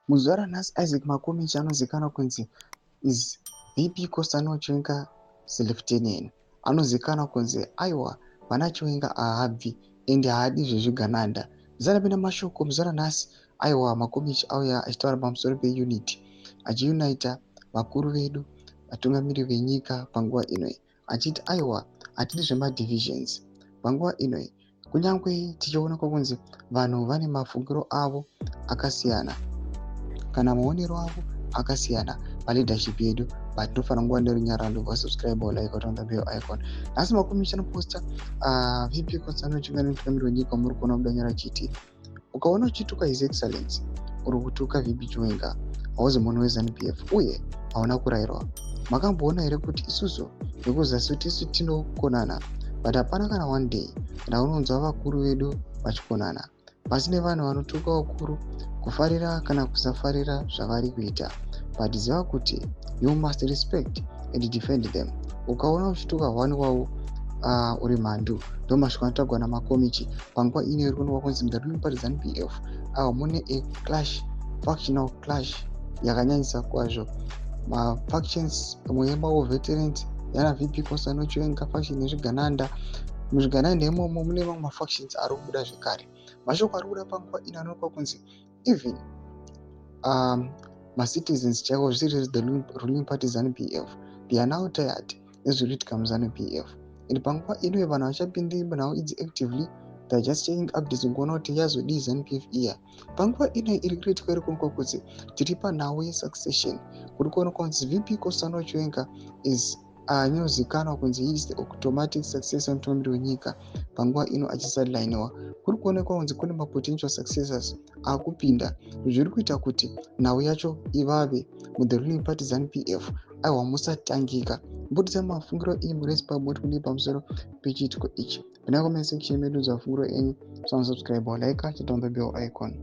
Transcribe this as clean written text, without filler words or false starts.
Muzuva ranhasi, Isaac Makomichi anozivikanwa kunzi is VP Constantino Chiwenga's lieutenant. Anozivikanwa kunzi aiwa, pana Chiwenga haabvi ende haadi zvezvigananda. Zvisati mashoko muzuva ranhasi, aiwa, Makomichi auya achitaura pamusoro peunity, achiunita vakuru vedu, vatungamiri venyika panguva ino, achiti aiwa, hatidi zvemadivisions panguva ino. Kunyange tichionekwa kunzi vanhu vane mafungiro avo akasiyana kana maonero avo akasiyana paleadership yedu, but tinofanira nguva nerunyararo. Vasubscribe, like, on the bell icon. Nhasi Makomichi anoposta VP Constantino Chiwenga nemutungamiri wenyika. Muri kuona mudanyaro achiti ukaona uchituka His Excellence, uri kutuka VP Chiwenga, hauzi munhu weZANU PF uye hauna kurayirwa. Makamboona here kuti isusu vekuzasi tisu tinokonana? But hapana kana one day raunonzwa vakuru vedu vachikonana. Pasi nevanhu vanotuka vakuru, kufarira kana kusafarira zvavari kuita, but ziva kuti you must respect and defend them. Ukaona uchituka one wavo, uri mhandu. Ndo mashoko anotaurwa naMakomichi panguva ino iri kuonekwa kunzi the ruling party ZANU PF ava mune a clash, factional clash yakanyanyisa kwazvo. Mafactions muyembawo veterans yana VP Constantino Chiwenga, faction yezvigananda. Muzvigananda imomo mune mamwe mafactions ari kubuda zvekare. Mashoko ari kubuda panguva ino anoonekwa kunzi even macitizens chaivo, zvisiri the ruling party ZANU PF, they are now tired nezviri kuitika muZANU PF. And panguva ino vanhu vachapindi nhau idzi actively. They are just checking updates kuona kuti yazodii ZANU PF iya. Panguva ino iri kuitika, iri kuonekwa kuti tiri panhau yesuccession. Kuri kuonekwa kunzi VP Constantino Chiwenga is anozikanwa kunzi he is the automatic successor mutungamiri wenyika panguva ino achisidelinewa. Kuri kuonekwa kunzi kune mapotential successors akupinda, zviri kuita kuti nhau yacho ivave muthe ruling party ZANU PF. Aiwa, musatangika. Mbudisa mafungiro enyu murezimbabwe kuti kudii pamusoro pechiitiko ichi. Pinda comment section medu, mafungiro enyu. Subscribe, like, turn on the bell icon.